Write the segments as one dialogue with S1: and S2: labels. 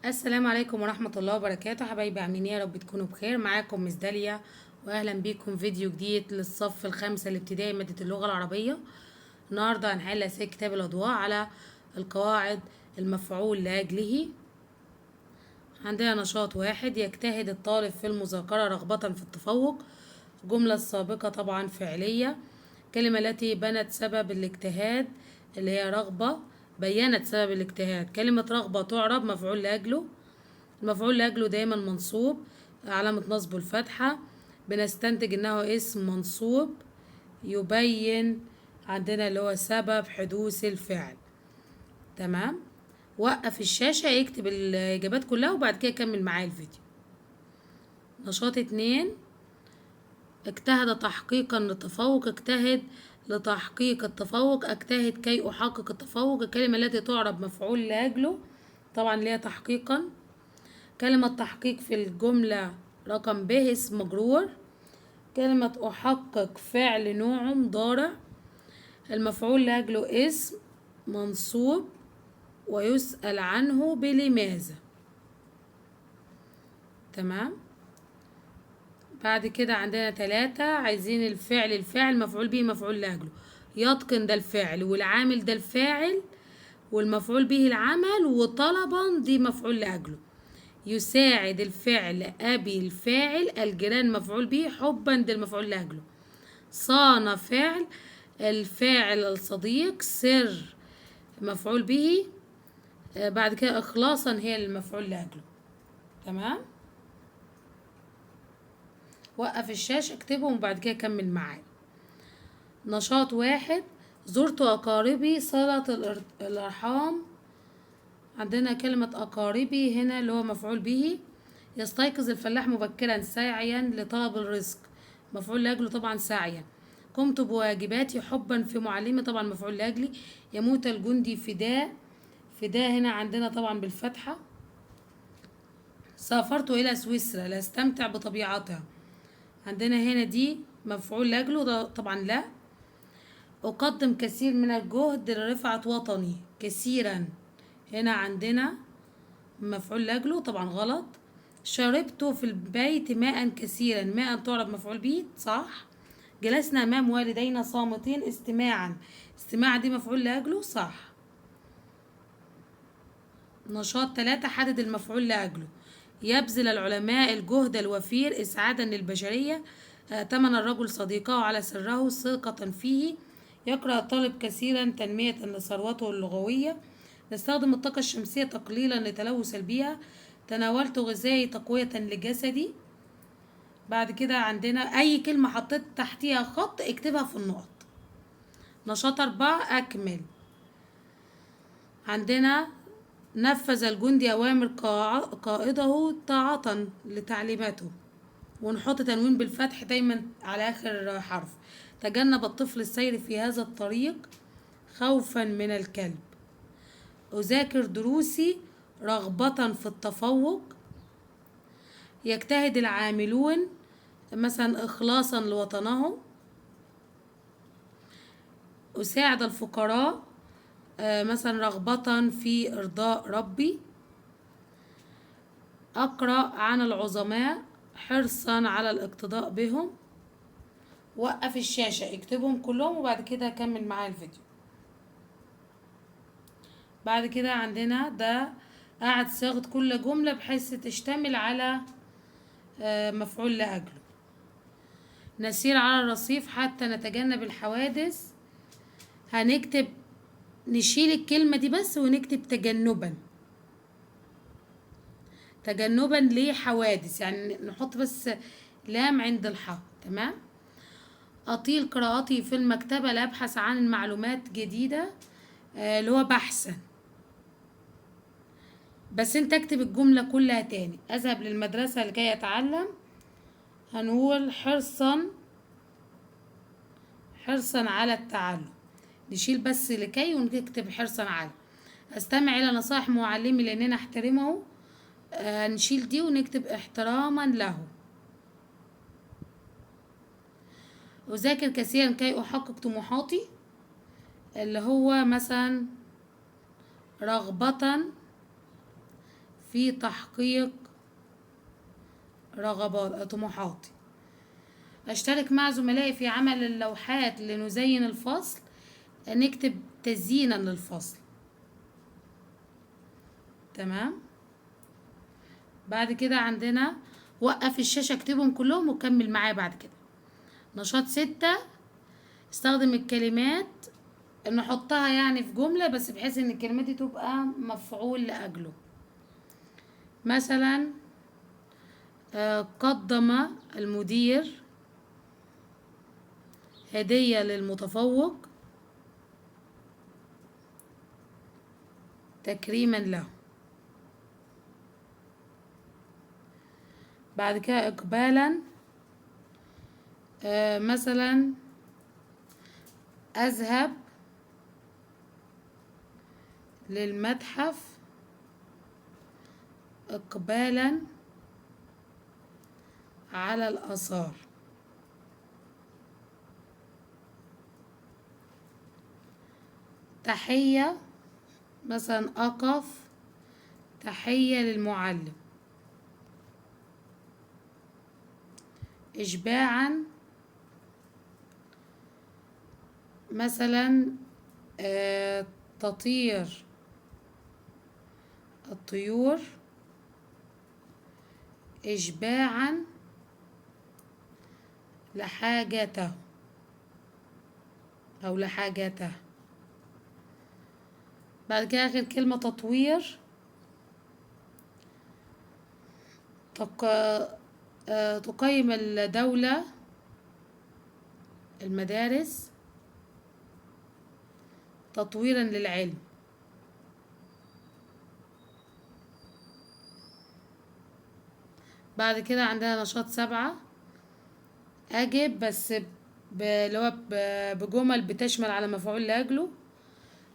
S1: السلام عليكم ورحمة الله وبركاته. حبايبي عاملين ايه؟ يا رب تكونوا بخير. معاكم Miss داليا، واهلا بيكم فيديو جديد للصف الخامس الابتدائي مادة اللغة العربية. النهاردة هنحل أسئلة كتاب الأضواء على القواعد المفعول لأجله. عندنا نشاط واحد: يجتهد الطالب في المذاكرة رغبة في التفوق. الجملة السابقة طبعا فعلية. الكلمة التي بنت سبب الاجتهاد اللي هي رغبة، بينت سبب الاجتهاد. كلمة رغبة تعرب مفعول لأجله، المفعول لأجله دايما منصوب، علامة نصبه الفتحة. بنستنتج انه اسم منصوب يبين عندنا اللي هو سبب حدوث الفعل. تمام، وقف الشاشة اكتب الإجابات كلها وبعد كده كمل معايا الفيديو. نشاط 2: اجتهد تحقيقا للتفوق، اجتهد لتحقيق التفوق، اجتهد كي أحقق التفوق. الكلمة التي تعرب مفعول لأجله طبعا ليها تحقيقا. كلمة تحقيق في الجملة رقم ب اسم مجرور. كلمة أحقق فعل نوعه مضارع، المفعول لأجله اسم منصوب ويسأل عنه بلماذا. تمام، بعد كده عندنا 3 عايزين الفعل، الفاعل مفعول به مفعول لأجله. يتقن ده الفعل، والعامل ده الفاعل، والمفعول به العمل، وطلبا دي مفعول لأجله. يساعد الفعل، أبي الفاعل، الجيران مفعول به، حبا ده المفعول لأجله. صان فعل، الفاعل الصديق، سر مفعول به، بعد كده إخلاصا هي المفعول لأجله. تمام، وقف الشاشة اكتبهم وبعد كده كمل معايا. نشاط 1: زرت أقاربي صلة الأرحام. عندنا كلمة أقاربي هنا اللي هو مفعول به. يستيقظ الفلاح مبكرا سعيا لطلب الرزق، مفعول لأجله طبعا سعيا. قمت بواجباتي حبا في معلمي، طبعا مفعول لأجلي. يموت الجندي فداء، فداء هنا عندنا طبعا بالفتحة. سافرت إلى سويسرا لاستمتع بطبيعتها، عندنا هنا دي مفعول لأجله ده طبعا لا. أقدم كثير من الجهد لرفعة وطني، كثيرا هنا عندنا مفعول لأجله طبعا غلط. شربت في البيت ماء كثيرا، ماء تعرب مفعول به صح. جلسنا أمام والدينا صامتين استماعا، استماعا دي مفعول لأجله صح. نشاط 3: حدد المفعول لأجله. يبذل العلماء الجهد الوفير إسعادا للبشرية. ائتمن الرجل صديقه على سره ثقة فيه. يقرأ الطالب كثيرا تنمية لثروته اللغوية. نستخدم الطاقة الشمسية تقليلا لتلوث البيئة. تناولت غذائي تقوية لجسدي. بعد كده عندنا أي كلمة حطيت تحتيها خط اكتبها في النقط. نشاط 4: أكمل. عندنا نفذ الجندي أوامر قائده طاعة لتعليماته، ونحط تنوين بالفتح دايما على آخر حرف. تجنب الطفل السير في هذا الطريق خوفا من الكلب. أذاكر دروسي رغبة في التفوق. يجتهد العاملون مثلا إخلاصا لوطنهم. أساعد الفقراء مثلا رغبة في إرضاء ربي. أقرأ عن العظماء حرصا على الاقتداء بهم. وقف الشاشة اكتبهم كلهم وبعد كده كمل معايا الفيديو. بعد كده عندنا ده قاعد صياغة كل جملة بحيث تشتمل على مفعول لأجله. نسير على الرصيف حتى نتجنب الحوادث. هنكتب نشيل الكلمة دي بس ونكتب تجنبا، تجنبا لحوادث، يعني نحط بس لام عند الحاء. تمام. أطيل قراءتي في المكتبة لأبحث عن معلومات جديدة، اللي هو بحثا، بس انت اكتب الجملة كلها تاني. أذهب للمدرسة لكي أتعلم، هنقول حرصا على التعلم، نشيل بس لكي ونكتب حرصا على. أستمع إلى نصائح معلمي لأننا أحترمه، نشيل دي ونكتب احتراما له. أذاكر كثيرا كي أحقق طموحاتي، اللي هو مثلا رغبة في تحقيق رغبات طموحاتي. أشترك مع زملائي في عمل اللوحات لنزين الفصل، نكتب تزيينا للفصل. تمام. بعد كده عندنا وقف الشاشة اكتبهم كلهم وكمل معايا بعد كده. نشاط 6، استخدم الكلمات نحطها يعني في جملة، بس بحيث ان الكلمات دي تبقى مفعول لأجله. مثلا قدم المدير هدية للمتفوق تكريما له. بعد كده إقبالا، مثلا أذهب للمتحف إقبالا على الآثار. تحية، مثلا أقف تحية للمعلم. إشباعا، مثلا تطير الطيور إشباعا لحاجته أو لحاجته. بعد كده آخر كلمة تطوير، تقيم الدولة المدارس تطويرا للعلم. بعد كده عندنا نشاط 7، أجب بس اللي هو بجمل بتشمل على مفعول لأجله.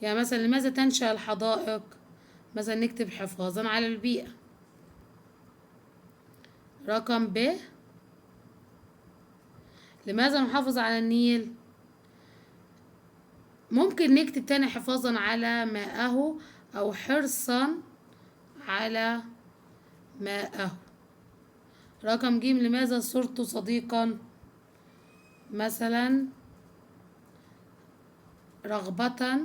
S1: يعني مثلا لماذا تنشأ الحدائق؟ مثلا نكتب حفاظا على البيئة. رقم ب، لماذا نحافظ على النيل؟ ممكن نكتب تاني حفاظا على ماءه أو حرصا على ماءه. رقم ج، لماذا صرت صديقا؟ مثلا رغبة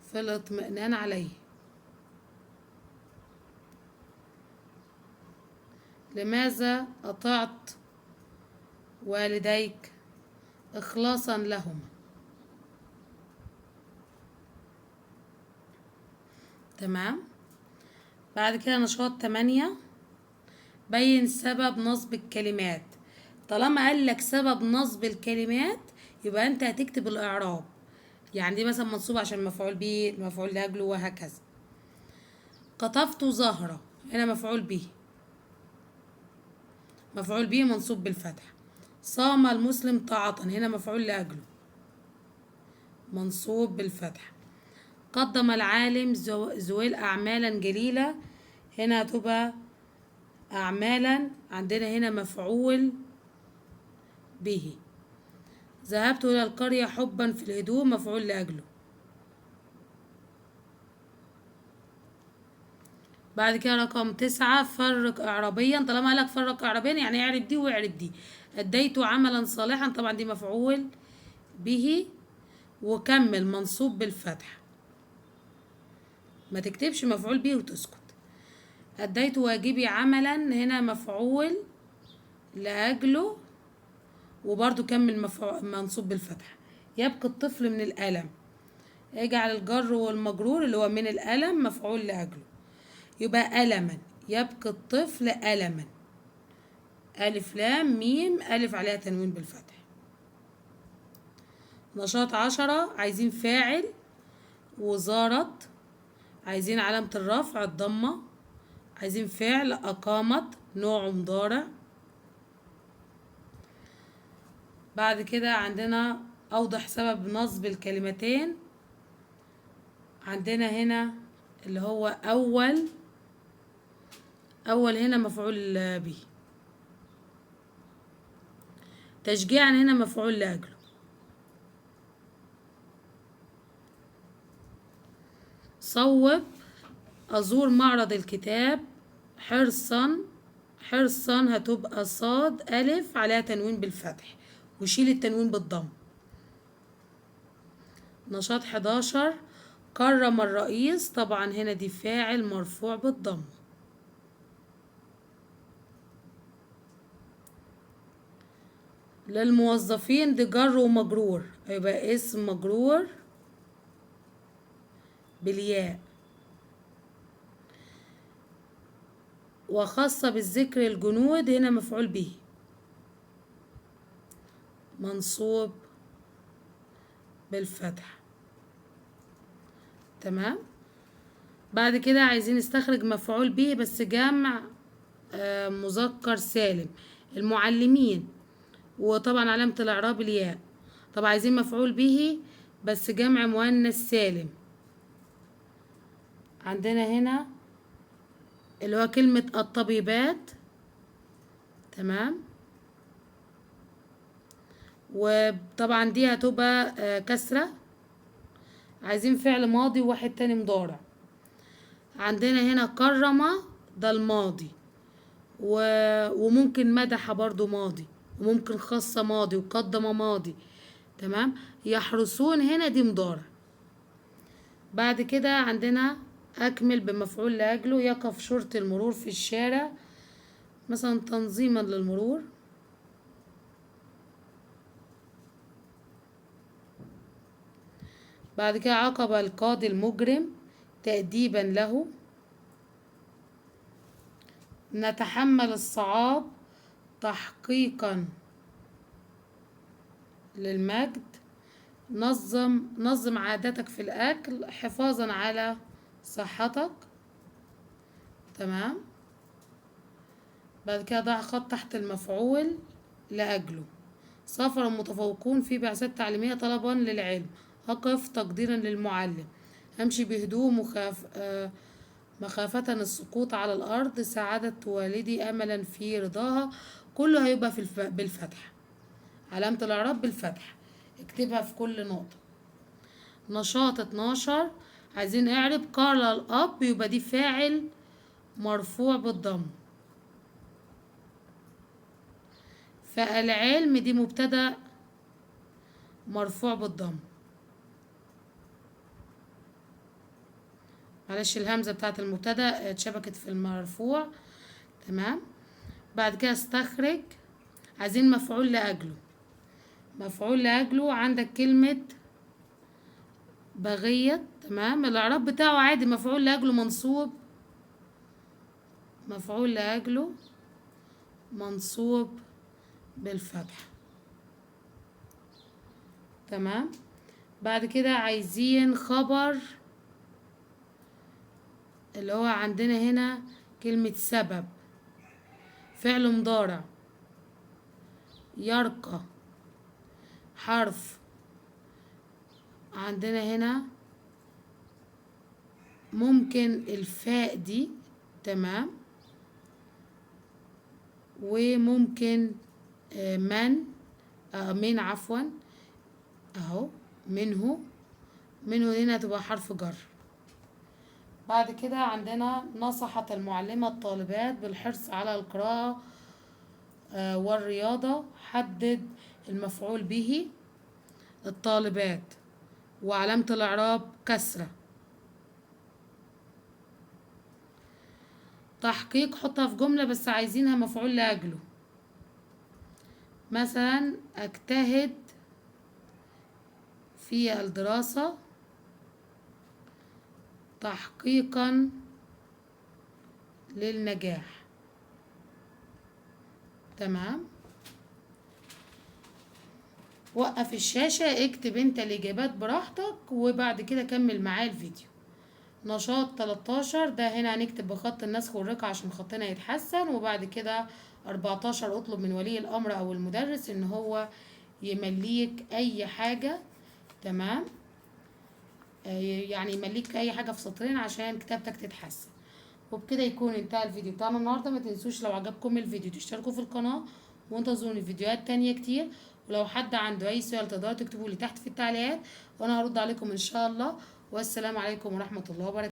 S1: في الاطمئنان عليه. لماذا أطعت والديك؟ إخلاصا لهما. تمام. بعد كده نشاط 8، بين سبب نصب الكلمات. طالما قال لك سبب نصب الكلمات يبقى انت هتكتب الإعراب، يعني دي مثلا منصوب عشان مفعول به، مفعول لأجله، وهكذا. قطفت زهرة، هنا مفعول به، مفعول به منصوب بالفتح. صام المسلم طاعة، هنا مفعول لأجله منصوب بالفتح. قدم العالم زويل أعمالا جليلة، هنا هتبقى أعمالا، عندنا هنا مفعول به. ذهبت إلى القرية حبا في الهدوء، مفعول لأجله. بعد كده رقم 9، فرق إعرابيا. طالما قالك فرق إعرابيا يعني اعرب دي واعرب دي. أديت عملا صالحا، طبعا دي مفعول به وكمل منصوب بالفتح، ما تكتبش مفعول به وتسكت. أديت واجبي عملا، هنا مفعول لأجله وبرضو كمل منصوب بالفتح. يبكي الطفل من الألم، اجعل الجر والمجرور اللي هو من الألم مفعول لأجله، يبقى ألما، يبكي الطفل ألما، ألف لام ميم ألف عليها تنوين بالفتح. نشاط 10، عايزين فاعل وزارة، عايزين علامة الرفع الضمة، عايزين فعل أقامت نوع مضارع. بعد كده عندنا أوضح سبب نصب الكلمتين. عندنا هنا اللي هو أول، أول هنا مفعول به، تشجيعا هنا مفعول لأجله. صوب أزور معرض الكتاب حرصا، حرصا هتبقى صاد ألف عليها تنوين بالفتح وشيل التنوين بالضم. نشاط 11 كرم الرئيس، طبعا هنا دي فاعل مرفوع بالضم. للموظفين دي جر ومجرور، هيبقى اسم مجرور بالياء. وخاصة بالذكر الجنود، هنا مفعول به منصوب بالفتح. تمام. بعد كده عايزين نستخرج مفعول به بس جمع مذكر سالم، المعلمين، وطبعا علامة الإعراب الياء. طب عايزين مفعول به بس جمع مؤنث سالم، عندنا هنا اللي هو كلمة الطبيبات. تمام. وطبعا دي هتبقى كسرة. عايزين فعل ماضي وواحد تاني مضارع. عندنا هنا كرم ده الماضي، وممكن مدح برضو ماضي، وممكن خص ماضي، وقدم ماضي. تمام. يحرسون هنا دي مضارع. بعد كده عندنا أكمل بمفعول لأجله، يقف شرطي المرور في الشارع مثلا تنظيما للمرور. بعد كده عاقب القاضي المجرم تأديبا له. نتحمل الصعاب تحقيقا للمجد. نظم عاداتك في الأكل حفاظا على صحتك. تمام. بعد كده ضع خط تحت المفعول لأجله. سافر المتفوقون في بعثات تعليمية طلبا للعلم. أقف تقديرا للمعلم. أمشي بهدوء مخافة السقوط على الأرض. سعادة والدي أملا في رضاها. كله هيبقى في بالفتح، علامة الإعراب بالفتح، اكتبها في كل نقطة. نشاط 12 عايزين اعرب قال الأب، يبقى دي فاعل مرفوع بالضم. فالعلم دي مبتدأ مرفوع بالضم. معلش الهمزة بتاعت المبتدأ اتشبكت في المرفوع. تمام. بعد كده استخرج، عايزين مفعول لأجله. مفعول لأجله عندك كلمة بغية. تمام. الإعراب بتاعه عادي، مفعول لأجله منصوب، مفعول لأجله منصوب بالفتح. تمام. بعد كده عايزين خبر اللي هو عندنا هنا كلمة سبب، فعل مضارع، يرقى، حرف. عندنا هنا ممكن الفاء دي. تمام. وممكن من عفوا اهو، منه، منه هنا تبقى حرف جر. بعد كده عندنا نصحت المعلمة الطالبات بالحرص على القراءة والرياضة. حدد المفعول به الطالبات، وعلامة الإعراب كسرة. تحقيق حطها في جملة بس عايزينها مفعول لأجله. مثلا أجتهد في الدراسة تحقيقا للنجاح. تمام. وقف الشاشة، اكتب انت الإجابات براحتك وبعد كده كمل معايا الفيديو. نشاط 13 ده هنا هنكتب بخط النسخ والرقعة عشان خطنا يتحسن. وبعد كده 14 اطلب من ولي الأمر أو المدرس إن هو يمليك أي حاجة. تمام. يعني يمليك أي حاجة في سطرين عشان كتابتك تتحسن. وبكده يكون انتهى الفيديو بتاعنا النهارده. ما تنسوش لو عجبكم الفيديو تشتركوا في القناة وانتظروني فيديوهات تانية كتير. ولو حد عنده أي سؤال تقدروا تكتبوا لي تحت في التعليقات وأنا هرد عليكم إن شاء الله. والسلام عليكم ورحمة الله وبركاته.